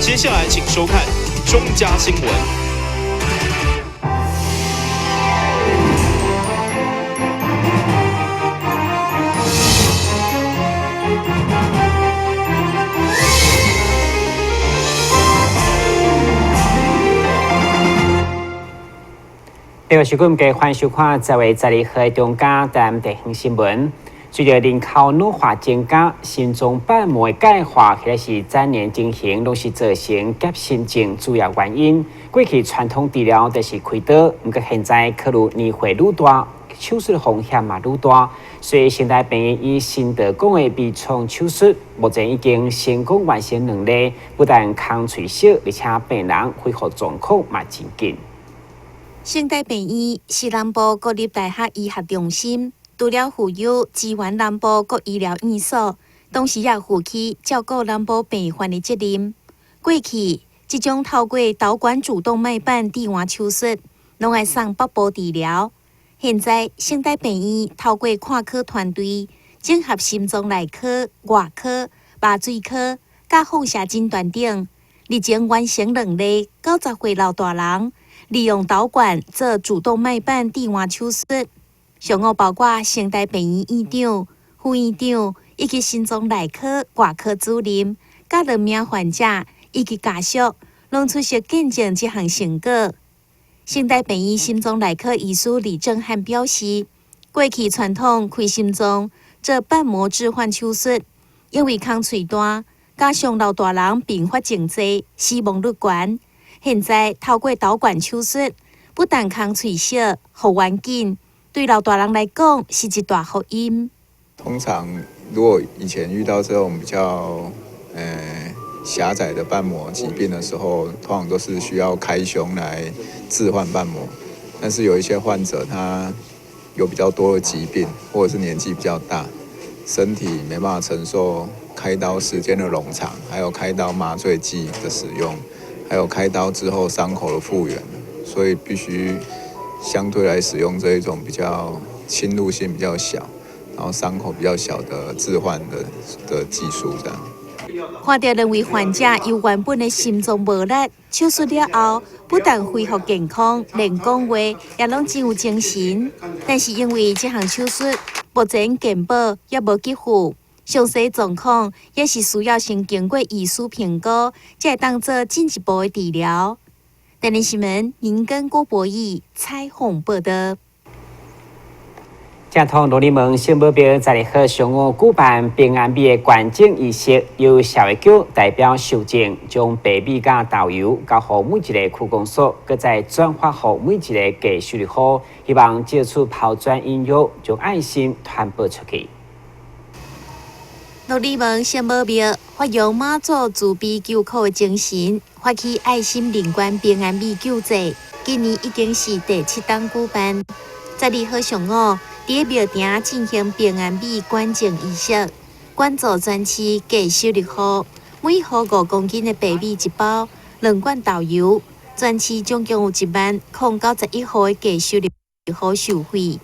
接下來請收看中嘉新聞。另外是阮家歡迎收看10月12號的中嘉台南地方新聞。隨著人口老化增加，心臟瓣膜的鈣化或者是早年情形，攏是造成夾心症主要原因。過去傳統治療就是開刀，毋過現在考慮年歲愈大，手術風險嘛愈大，所以現代病院以新德講的微創手術，目前已經成功完成兩例，不但空喙小，而且病人恢復狀況嘛真緊。聖大病院是南部國立大學醫學中心，除了負有支援南部各醫療院所，同時也負起照顧南部病患的責任。過去，這種透過導管主動脈瓣置換手術，攏愛送北部治療。現在，聖大病院透過跨科團隊，整合心臟內科、外科、麻醉科、佮放射診斷等，日前完成兩例90歲老大人，利用導管做主動脈瓣置換手術。上午包括聖大病院院長、副院長以及心臟內科、外科主任，佮兩名患者以及家屬，攏出席見證這項成果。聖大病院心臟內科醫師李正漢表示，過去傳統開心臟做瓣膜置換手術，因為空喙大，加上老大人併發症濟，死亡率懸。現在透過導管手術，不但空喙小、復原緊，對老大人來講是一大福音。通常如果以前遇到這種比較狹窄的瓣膜疾病的時候，通常都是需要開胸來置換瓣膜。但是有一些患者他有比較多的疾病，或者是年紀比較大，身體沒辦法承受開刀時間的冗長，還有開刀麻醉劑的使用，還有開刀之後傷口的復原，所以必須相對來使用這一種比較侵入性比較小，然後傷口比較小的置換的技術。這樣。看著兩位患者由原本的心臟無力，手術了後不但恢復健康，連講話也攏真有精神。但是因為這項手術目前健保猶無給付，詳細狀況也是需要先經過醫師評估，才會當做進一步的治療。台南新聞林根郭博義採訪報道。正統琉璃門聖母廟12號上午舉辦平安米的捐贈儀式，由社會局代表受贈，將白米佮豆油交予每一个區公所，閣再轉發予每一个低收入戶，希望藉此拋磚引玉，將愛心傳播出去。琉璃門聖母廟發揚媽祖慈悲救苦的精神，發起愛心認捐平安米救濟，今年已經是第七冬舉辦。12號上午，佇廟埕進行平安米捐贈儀式，捐助全市低收入戶，每戶5公斤的白米一包，兩罐豆油，全市總共有1萬零91戶的低收入戶受惠。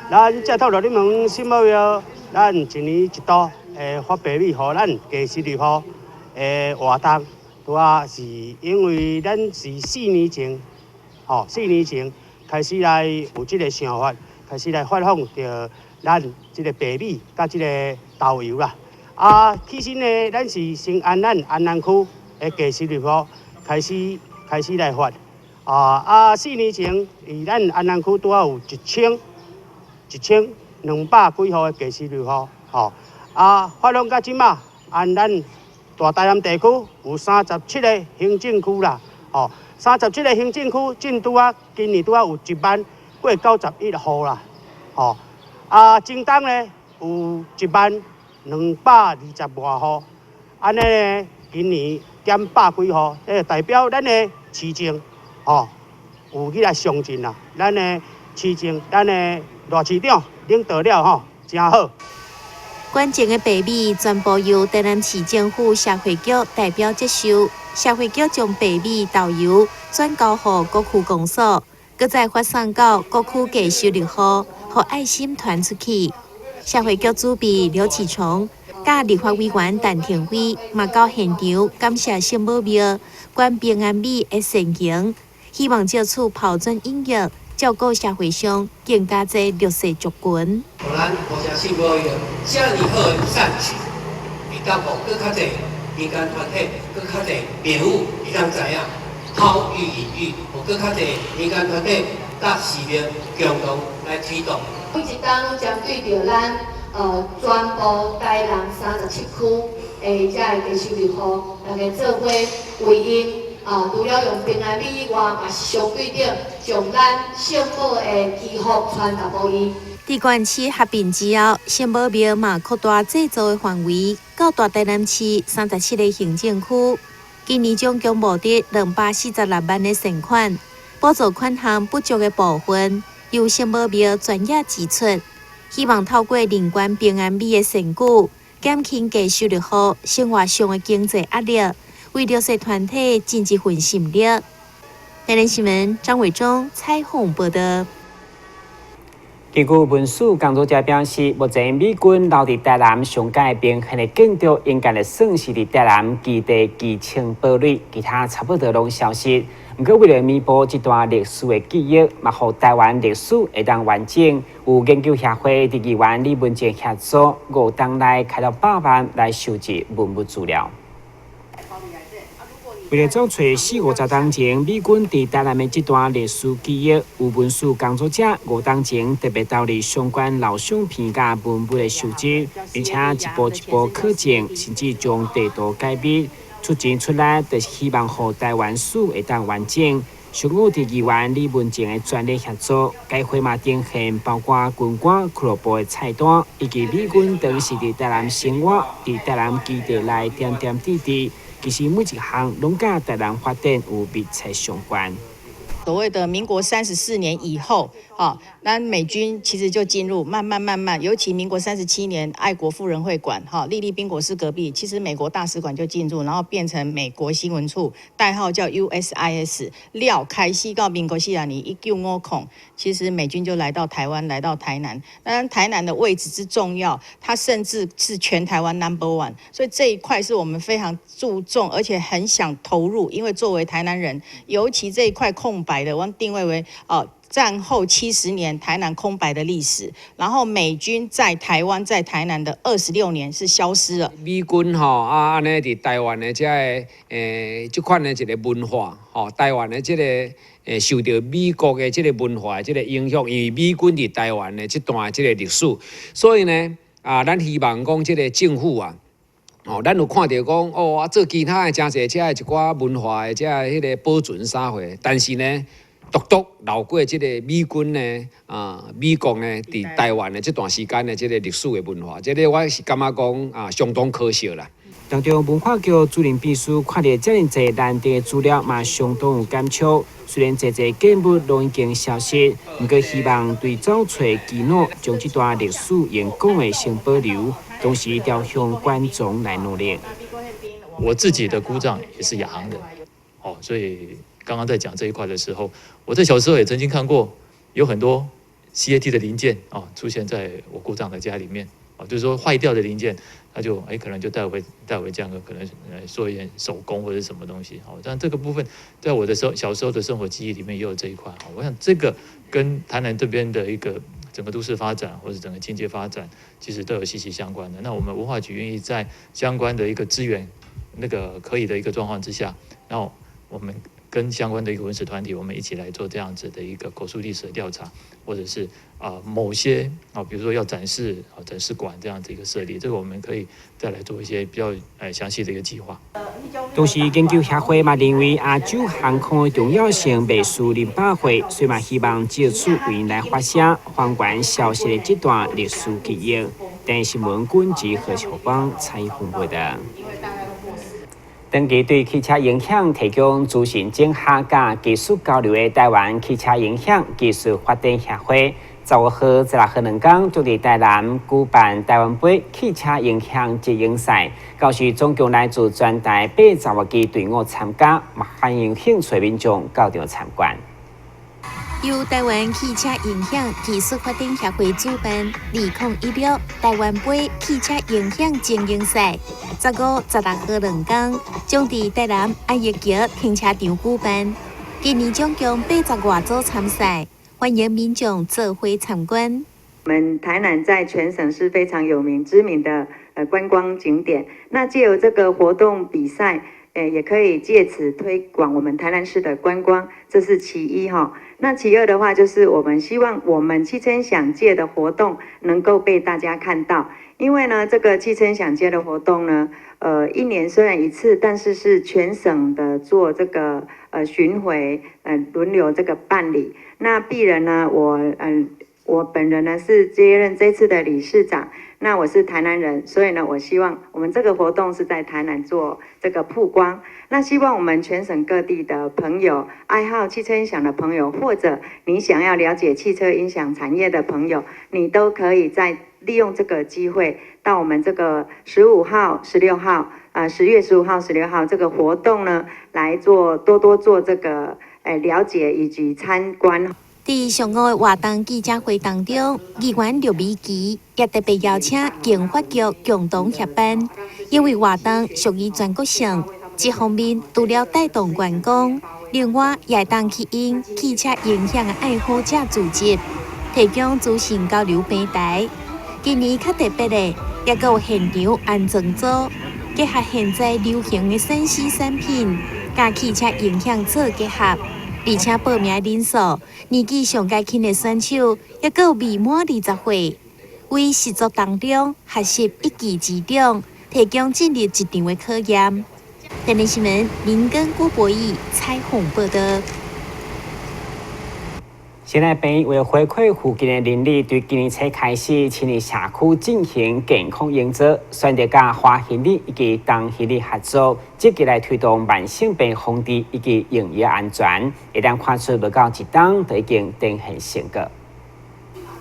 咱這套琉璃門聖母廟，咱一年一度會發白米予咱低收入戶的活動，拄仔是因為咱是四年前，吼，四年前開始來有這個想法，開始來發放著咱這個白米佮這個豆油啦。啊，起先呢，咱是先按咱安南區的低收入戶開始來發。啊，四年前，佇咱安南區拄仔有1200幾戶的低收入戶，吼。啊，發放到這馬，按咱大台南地區有37個行政區啦，吼，37個行政區，進拄仔今年拄仔有1萬過91戶啦，吼。啊，前冬呢有10,220外戶，按呢呢，今年減百幾戶，這代表咱的市政，吼，有去來上進啦。咱的市政，咱的賴市長領導了吼，誠好。捐贈的白米全部由台南市政府社會局代表接收，社會局將白米豆油轉交予各區公所，閣再發送到各區低收入戶，予愛心傳出去。社會局主秘劉啟崇佮立法委員陳庭飛嘛到現場感謝聖母廟捐平安米的善行，希望藉此拋磚引玉，照顧社會上更加濟弱勢族群。予咱多謝聖母廟遮爾好的善舉，會當予閣較濟民間團體、閣較濟朋友會當知影，拋玉引玉，予閣較濟民間團體佮市民共同來推動。每一冬攏針對著咱全部台南37區的遮个低收入戶，大家做伙為𪜶啊，除了用平安米以外，嘛是相對等將咱聖母的祈福傳達予伊。佇縣市合併之後，聖母廟嘛擴大濟助的範圍，到大台南市37个行政區。今年總共募得246萬的善款，補助款項不足的部分，由聖母廟全額支出。希望透過認捐平安米的善舉，減輕低收入戶生活上的經濟壓力，為弱勢團體盡一份心力。台南新聞張偉忠採訪報道。根據文史工作者表示，目前美軍留佇台南上蓋明顯的建築，應該會算是佇台南基地基清堡壘，其他差不多攏消失。毋過為了彌補這段歷史的記憶，嘛予台灣歷史會當完整，有研究協會佇議員李文靜協助，五冬內開了100萬來收集文物資料。為了找揣四五十冬前美軍佇台南的這段歷史記憶，有文史工作者五冬前特別投入相關老相片佮文物的收集，並且一步一步考證，甚至將地圖解密，出錢出力，就是希望予台灣史會當完整。上午佇議員李文靜的全力協助，該會嘛呈現包括軍官俱樂部的菜單，以及美軍當時佇台南生活、佇台南基地內點點滴滴。其實每一項攏佮台南發展有密切相關。所謂的民國34年以後，啊，那美軍其實就進入，慢慢慢慢，尤其民國37年，愛國婦人會館，哈，麗麗濱國寺隔壁，其實美國大使館就進入，然後變成美國新聞處，代號叫 USIS。了開始到民國四十年，1950，其實美軍就來到台灣，來到台南。當然，台南的位置之重要，它甚至是全台灣 number one，所以這一塊是我們非常注重，而且很想投入，因為作為台南人，尤其這一塊空白的，我們定位為哦，戰後70年台南空白的歷史，然後美軍在台灣在台南的26年是消失了。美軍吼啊，按呢佇台灣的這个這款的一个文化吼，台灣的這个受著美國的這个文化的這个影響，因為美軍佇台灣的這段這个歷史，所以呢啊，咱希望講這个政府啊。哦，咱有看著講哦，啊做其他的誠濟遮的一寡文化的遮彼个保存啥貨，但是呢，獨獨留過這個美軍呢，啊，美國呢，佇台灣的這段時間的這個歷史的文化，這個我是感覺講啊，相當可惜啦。當中文化局主任秘書看著遮爾濟難得的資料，嘛相當有感觸。雖然濟濟建物攏已經消失，毋過希望對找揣記錄，將這段歷史用講的先保留，同時調向觀眾來努力。我自己的姑丈也是亞航人，哦，所以剛剛在講這一塊的時候，我在小時候也曾經看過有很多 CAT 的零件哦出現在我姑丈的家裡面，哦，就是說壞掉的零件，他就哎可能就帶回這樣的可能做一點手工或者什麼東西，好，但這個部分在我的時候小時候的生活記憶裡面也有這一塊，我想這個跟台南這邊的一個整個都市發展或者整個經濟發展，其實都有息息相關的。那我們文化局願意在相關的一個資源那個可以的一個狀況之下，然後我們跟相關的一個文史團體，我們一起來做這樣子的一個口述歷史的調查，或者是啊某些啊，比如說要展示啊展示館這樣子一個設立，這個我們可以再來做一些比較詳細的一個計劃。同時，研究協會嘛認為亞洲航空的重要性袂輸林百貨，所以嘛希望藉此為𪜶來發聲，還原消失的這段歷史記憶。電視新聞軍及何秋芳採訪報道。長期對汽車營響提供資訊整合佮技術交流的台灣汽車營響技術發展協會，15號、16號兩工，就佇台南舉辦台灣盃汽車營響精英賽，到時總共來自全台80多支隊伍參加，嘛歡迎興趣民眾到場參觀。由台灣汽車音響技術發展協會主辦，2016台灣盃汽車音響精英賽，15、16號兩工，將佇台南安義橋停車場舉辦。今年總共80外組參賽，歡迎民眾做伙參觀。我們台南在全省是非常有名、知名的觀光景點。那藉由這個活動比賽，也可以借此推廣我們台南市的觀光，這是其一哈。那其二的話，就是我們希望我們汽車音響界的活動能夠被大家看到，因為呢，這個汽車音響界的活動呢，一年雖然一次，但是是全省的做這個巡迴，輪流這個辦理。那鄙人呢，我本人呢是接任這次的理事長，那我是台南人，所以呢，我希望我們這個活動是在台南做這個曝光。那希望我們全省各地的朋友，愛好汽車音響的朋友，或者你想要了解汽車音響產業的朋友，你都可以再利用這個機會到我們這個15號、16號，10月15號、16號這個活動呢，來做多多做這個了解以及參觀。佇上午的活動記者會當中，議員劉美琪也特別邀請經發局共同協辦，因為活動屬於全國性，這方面除了帶動觀光，另外也會當吸引汽車音響的愛好者聚集，提供資訊交流平台。今年較特別的，猶閣有現場安裝組，結合現在流行的3C 產品，佮汽車音響做結合。而且報名人數，年紀上較輕的選手，猶閣有未滿20歲，為實作當中學習一技之長，提供進入職場的考驗。電視新聞林根郭博義採訪報導。現在病院為了回饋附近的鄰里，對今年初開始，親臨社區進行健康營造，選擇佮華興里以及東興里合作，積極來推動慢性病防治以及用藥安全。會當看出無夠一冬就已經展現成果。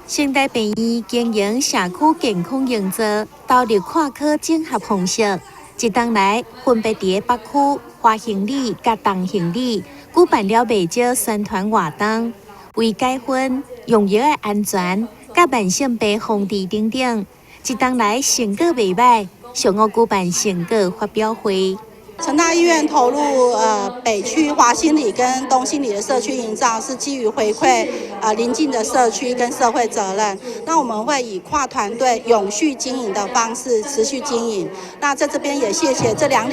成大病院經營社區健康營造，投入跨科整合方式，一冬來分別佇北區華興里佮東興里舉辦了袂少宣傳活動。為解紛、用藥的安全、佮慢性病防治等等，一冬來成果袂䆀，上午舉辦成果發表會。成大醫院投入北區華興里跟東興里的社區營造，是基於回饋鄰近的社區跟社會責任。那我們會以跨團隊永續經營的方式持續經營。那在這邊也謝謝這兩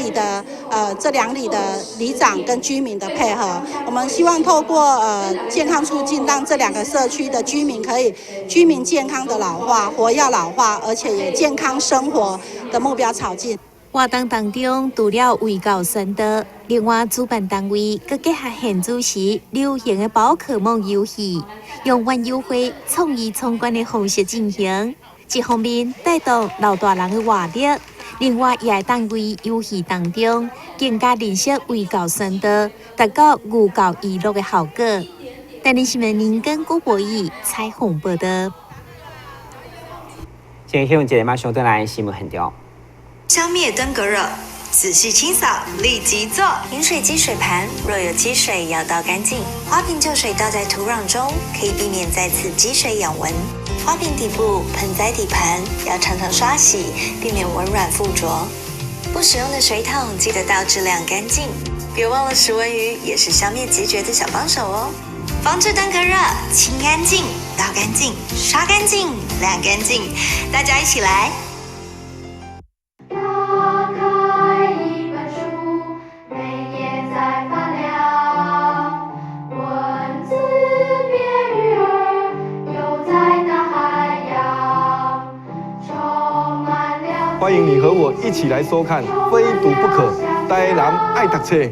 里的里長跟居民的配合。我們希望透過健康促進，讓這兩個社區的居民可以居民健康的老化、活躍老化，而且也健康生活的目標朝進。活動當中，除了衛教宣導，另外主辦單位閣結合現主時流行的寶可夢遊戲，用玩遊會創意闖關的方式進行。一方面帶動老大人的活力，另外也會當佇遊戲當中更加認識衛教宣導，達到寓教於樂的效果。台南新聞林根郭博義採訪報導。先向一個馬上轉來新聞現場。消滅登革熱，仔細清掃，立即做。飲水機水盤若有積水，要倒乾淨。花瓶舊水倒在土壤中，可以避免再次積水養蚊。花瓶底部、盆栽底盤要常常刷洗，避免蚊卵附着。不使用的水桶記得倒置晾乾淨。別忘了食蚊魚也是消滅孑孓的小幫手哦。防治登革熱，清乾淨，倒乾淨，刷乾淨，晾乾淨，大家一起來。打開一本書，每頁在發亮，文字變魚兒，游在大海洋，充滿了。歡迎你和我一起來收看《非讀不可》，台南愛讀冊。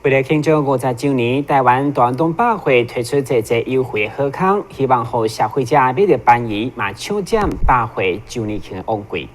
為了慶祝50週年，台灣大東百貨推出這個優惠好康，希望予消費者買著便宜，嘛搶佔百貨週年慶的旺季。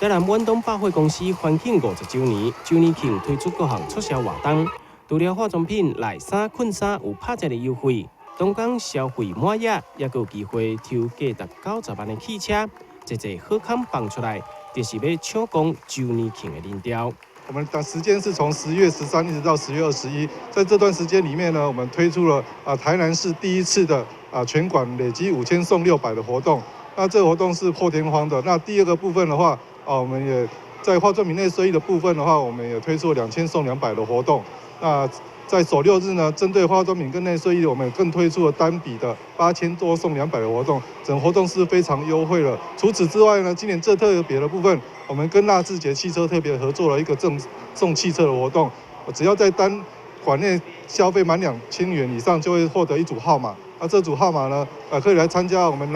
台南遠東百貨公司歡慶50週年，周年慶推出各項促銷活動，除了化妝品內衫困衫有拍折的優惠，當工消費滿額，也閣有機會抽價值90萬的汽車，濟濟好康放出來，就是欲搶攻周年慶的人潮。我們的時間是從10月13一直到10月21，在這段時間裡面呢，我們推出了台南市第一次的全館累積5000送600的活動。那這個活動是破天荒的。那第二個部分的話，我們也在化妝品內睡衣的部分的話，我們也推出了2000送200的活動。那在首6日呢，針對化妝品跟內睡衣，我們更推出了單筆的8000多送200的活動，整個活動是非常優惠的。除此之外呢，今年最特別的部分，我們跟納智捷汽車特別合作了一個贈送汽車的活動，只要在單館內消費滿2000元以上，就會獲得一組號碼。那這組號碼呢，可以來參加我們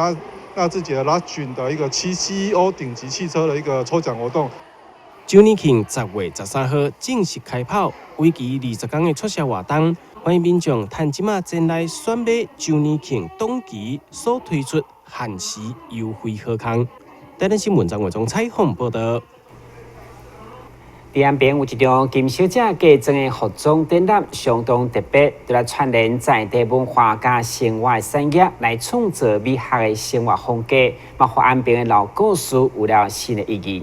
納智捷拉準的一個7 CEO 頂級汽車的一個抽獎活動。周年慶10月13號正式開跑，為期20天的促銷活動，歡迎民眾趁這馬前來選買周年慶檔期所推出限時優惠好康。台南新聞張偉忠採訪報導。佇安平有一場金小姐嫁妝的服裝展覽，相當特別，就來串聯在地文化佮生活的產業，來創造美學的生活風格，嘛，予安平的老故事有了新的意義。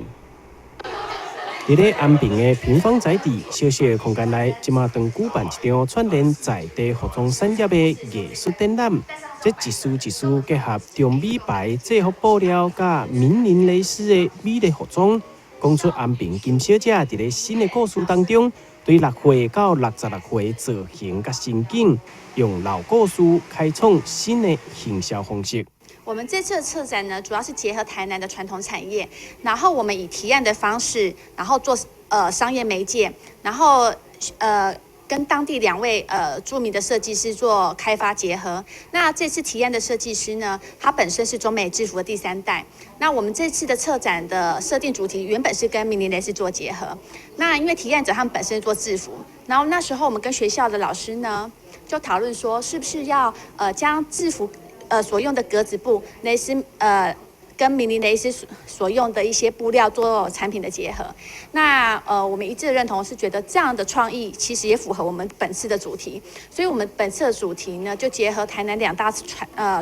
佇咧安平的平方宅邸小小的空間內，這馬當舉辦一場串聯在地服裝產業的藝術展覽。這一絲一絲結合中美牌制服布料佮明寧蕾絲的美麗服裝，講出安平金小姐佇咧新的故事當中，對6歲到66歲造型佮心境，用老故事開創新的行銷方式。我們這次的策展呢，主要是結合台南的傳統產業，然後我們以提案的方式，然後做商業媒介，然後跟當地兩位著名的設計師做開發結合。那這次提案的設計師呢，他本身是中美制服的第三代。那我們這次的策展的設定主題原本是跟明寧蕾絲做結合。那因為提案者他們本身做制服，然後那時候我們跟學校的老師呢，就討論說，是不是要將制服所用的格子布、蕾絲跟明寧蕾絲所用的一些布料做產品的結合。那我們一致認同是覺得這樣的創意其實也符合我們本次的主題，所以我們本次的主題呢，就結合台南兩大傳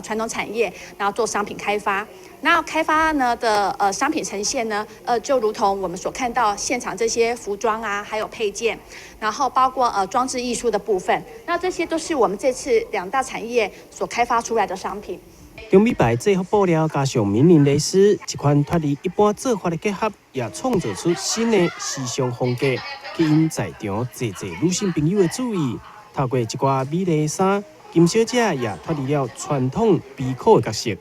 統產業，然後做商品開發。那開發呢的商品呈現呢，就如同我們所看到現場這些服裝啊，還有配件，然後包括裝置藝術的部分，那這些都是我們這次兩大產業所開發出來的商品。中美牌制服布料加上明寧蕾絲，這款脫離一般做法的結合，也創造出新的時尚風格，吸引在場濟濟女性朋友的注意。透過這寡美麗衫，金小姐也脫離了傳統美苦的角色。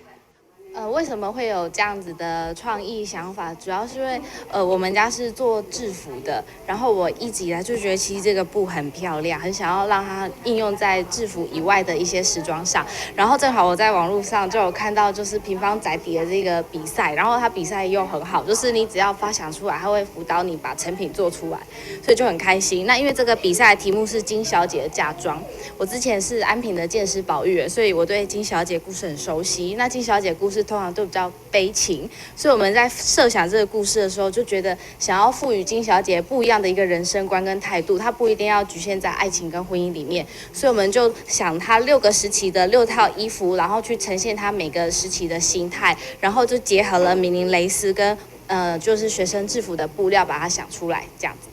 為什麼會有這樣子的創意想法？主要是因為，我們家是做制服的，然後我一直以來就覺得其實這個布很漂亮，很想要讓它應用在制服以外的一些時裝上。然後正好我在網絡上就有看到，就是平方宅邸的這個比賽，然後它比賽又很好，就是你只要發想出來，它會輔導你把成品做出來，所以就很開心。那因為這個比賽的題目是金小姐的嫁妝，我之前是安平的鑑識保育員，所以我對金小姐故事很熟悉。那金小姐故事通常都比較悲情，所以我們在設想這個故事的時候，就覺得想要賦予金小姐不一樣的一個人生觀跟態度，她不一定要局限在愛情跟婚姻裡面，所以我們就想她六個時期的六套衣服，然後去呈現她每個時期的心態，然後就結合了明寧蕾絲跟就是學生制服的布料，把它想出來這樣子。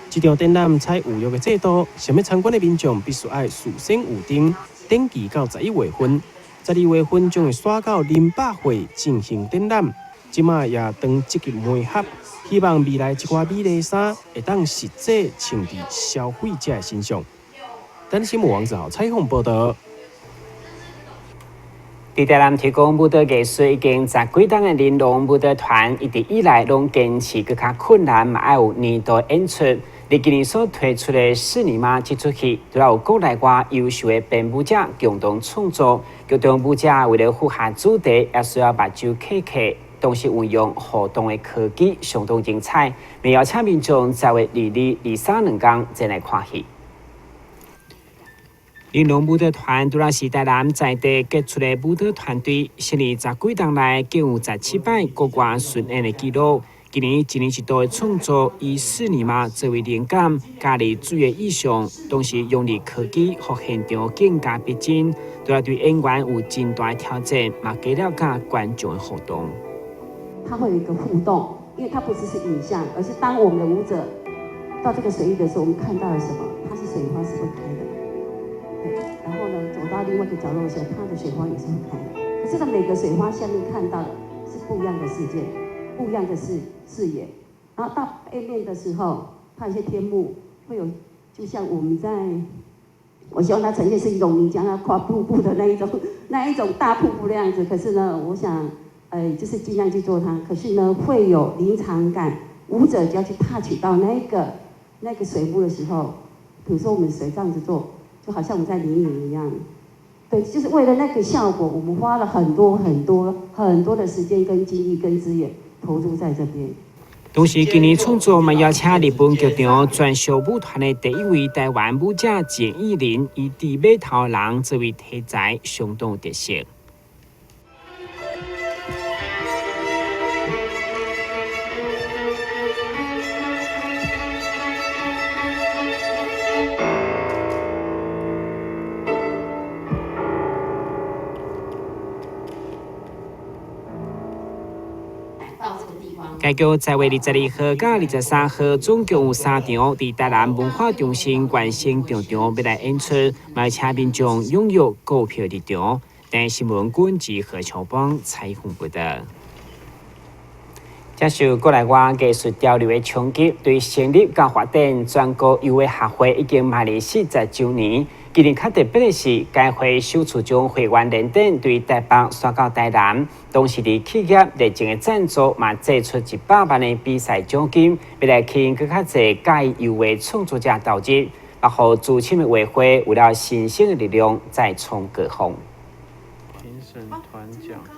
這場展覽採預約的制度，想欲參觀的民眾必須愛事先預訂，登記到11月份。12月份將會徙到林百貨進行展覽，這馬也當積極媒合，希望未來這寡美麗衫會當實際穿佇消費者的身上。等新聞王子豪採訪報導。佇台南提供舞蹈藝術已經十幾冬的玲瓏舞蹈團，一直以來攏堅持閣較困難，嘛愛有年度演出。佇今年所推出的《是你嗎》這齣戲，除了有國內外優秀的編舞者共同創作，劇中舞者為了符合主題，也需要目睭瞌瞌，同時運用互動的科技，相當精彩。明邀請民眾10月22、23兩工前來看戲。玲瓏舞蹈團除了是台南在地傑出的舞蹈團隊，成立十幾冬來，共有17擺國外巡演的紀錄。今年一年一度的創作以四年媽作為靈感，加入水的意象，同時用力科技，予現場更加逼真，除了對演員有真大的挑戰，嘛加了佮觀眾的互動。它會有一個互動，因為它不只是影像，而是當我們的舞者到這個水域的時候，我們看到了什麼？它是水花是會開的，對。然後呢，走到另外一個角落的時候，它的水花也是會開的。可是呢，每個水花下面看到的是不一樣的世界。不一樣的視野，然後到背面的時候，它有些天幕會有，就像我們在，我希望它呈現是一種你將它跨瀑布的那一種大瀑布的樣子。可是呢，我想，就是盡量去做它。可是呢，會有臨場感，舞者就要去 touch 到那個水幕的時候，比如說我們水這樣子做，就好像我們在淋雨一樣。對，就是為了那個效果，我們花了很多很多很多的時間跟精力跟資源。投入在這邊。同時，今年創作嘛邀請日本劇場專屬舞團的第一位台灣舞者簡藝玲，以佇碼頭人作為題材，相當有特色。該局10月22號到23號，總共有三場佇台南文化中心原生劇場欲來演出，嘛請民眾踴躍購票入場。台視新聞軍及何秋邦採訪報道。接受國內外藝術潮流的衝擊，對成立佮發展全國油畫學會已經邁入40週年。今年較特別的是，該會首次將會員連展對台北徙到台南，同時佇企業熱情的贊助，嘛祭出100萬的比賽獎金，欲來吸引閣較濟佮意油畫創作者投入，嘛予資深的畫會有了新生的力量，再創高峰。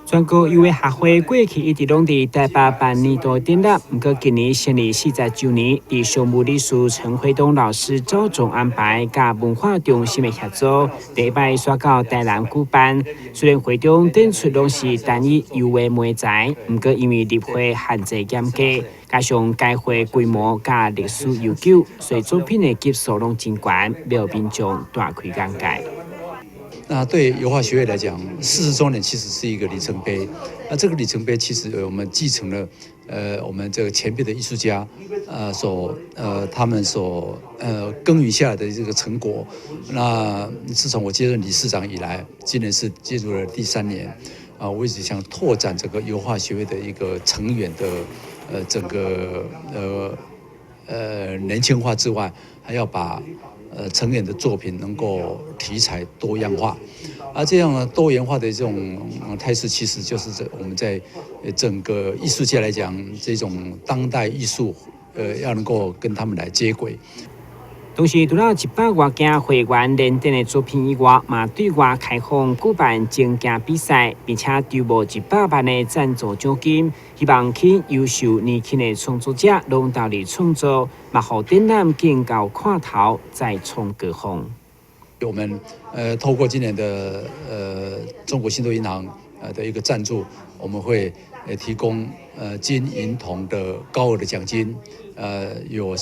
全國油畫學會過去一直攏佇台北辦年度展覽，毋過今年成立40週年，佇常務理事陳輝東老師周總安排，佮文化中心的協助，第一擺徙到台南舉辦。雖然會中展出攏是單一油畫媒材，毋過因為入會限制嚴格，加上該會規模佮歷史悠久，所以作品的級數攏真懸，予民眾大開眼界。那對油畫學會來講，40週年其實是一個里程碑。那這個里程碑其實我們繼承了，我們這個前輩的藝術家，他們所耕耘下來的這個成果。那自從我接任理事長以來，今年是進入了第三年，啊，我一直想拓展這個油畫學會的一個成員的，整個年輕化之外，還要把成員的作品能夠題材多樣化，而這樣多元化的這種態勢，其實就是這我們在整個藝術界來講，這種當代藝術，要能夠跟他們來接軌。同時，除了100多件會員連展的作品以外，嘛對外開放舉辦徵件比賽，並且籌募100萬的贊助獎金，希望吸引優秀年輕的創作者攏投入創作，嘛予展覽更有看頭，再創高峰。我們透過今年的中國信託銀行的一個贊助，我們會提供金銀銅的高額的獎金，有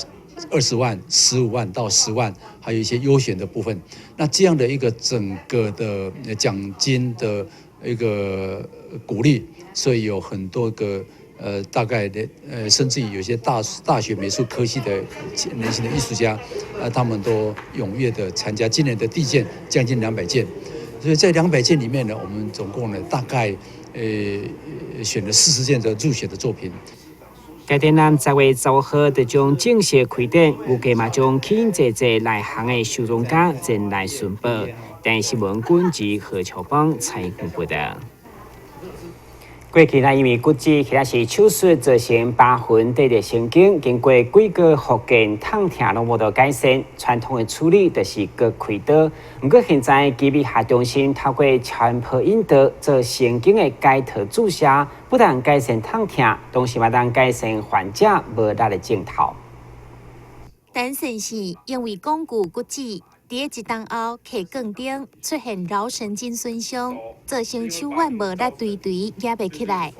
20萬、15萬到10萬，還有一些優選的部分。那這樣的一個整個的獎金的一個鼓勵，所以有很多個大概的甚至於有些大學美術科系的年輕的藝術家，他們都踴躍的參加。今年的遞件將近200件，所以在200件裡面呢，我們總共呢大概選了40件的入選的作品。該展覽10月15號就將正式開展，預計嘛將吸引濟濟內行的收藏家前來尋寶。台視新聞軍及何秋邦採訪報道。過去呢，因為骨折或者是手術造成疤痕缀著神經，經過幾個復健，痛疼攏無得改善。傳統的處理就是閣開刀。毋過現在肌美學中心透過超音波引導做神經的解脫注射，不但改善痛疼，同時嘛當改善患者無力的症頭。陳先生因為肱骨骨折，佇一冬後，溪鋼釘出現橈神經損傷，造成手腕無力，捶捶攑袂起來。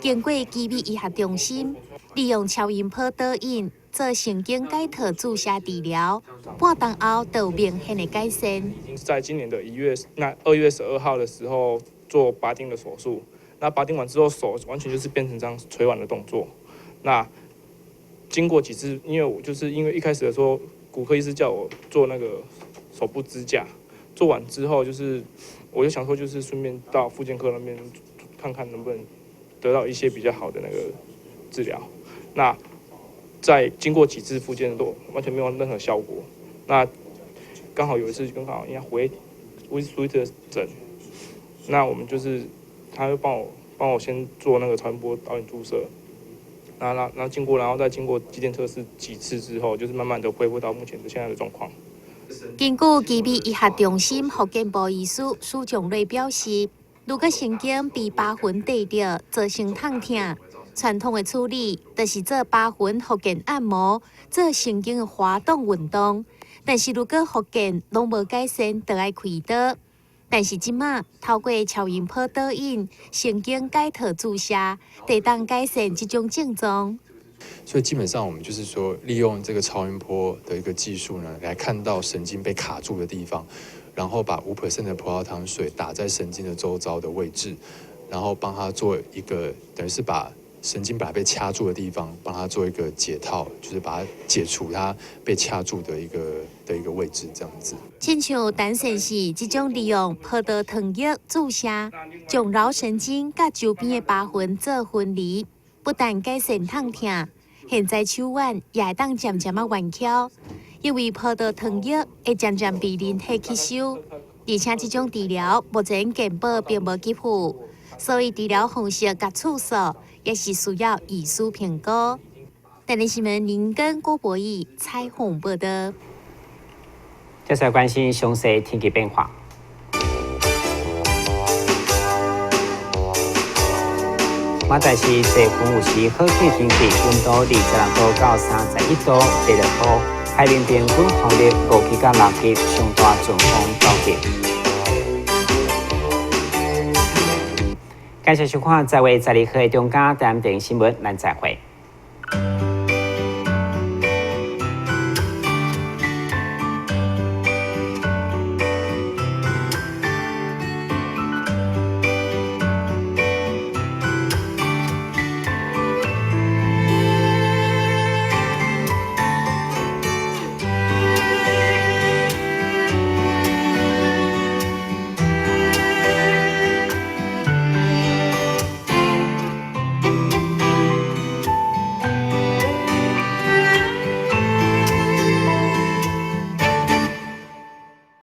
經過肌美醫學中心，利用超音波導引做神經解套注射治療，半冬後就有明顯的改善。在今年的1月，那2月12號的時候做拔釘的手術，那拔釘完之後手完全就是變成這樣捶腕的動作。那經過幾次，因為我就是因為一開始的時候，骨科醫師叫我做那個手部支架，做完之後就是我就想說，就是順便到復健科那邊看看能不能得到一些比較好的那個治療。那在經過幾次復健都完全沒有任何效果。那剛好有一次剛好應該回回蘇的診，那我們就是他會幫我先做那個超音波導引注射。那經過，然後再經過肌電測試幾次之後，就是慢慢的恢復到目前的現在的狀況。根據奇美醫學中心復健部醫師蘇炯瑞表示，如果神經被疤痕締著，造成痛疼，傳統的處理就是做疤痕復健按摩，做神經的滑動運動。但是如果復健攏無改善，就愛開刀。但是這馬透過超音波導引、神經解套注射，會當改善這種症狀。所以基本上，我們就是說，利用這個超音波的一個技術呢，來看到神經被卡住的地方，然後把5% 的葡萄糖水打在神經的周遭的位置，然後幫他做一個，等於是把神經本來被掐住的地方，幫他做一個解套，就是把它解除它被掐住的一個位置，這樣子。親像陳先生這種利用葡萄糖液注射，將腦神經佮周邊的疤痕做分離，不但改善痛疼，現在手腕也會當漸漸仔彎翹，因為葡萄糖液會漸漸被人體吸收，而且這種治療目前健保並無給付，所以治療方式佮次數也是需要醫師評估。台視新聞林根郭博義採訪報道。接下來關心詳細天氣變化。馬在是這份有時好天天氣，溫度26度到31度，會落雨。海面平均風力5級到6級，上大陣風9級。感謝收看《在位在離合》的中嘉台電新聞，咱再會。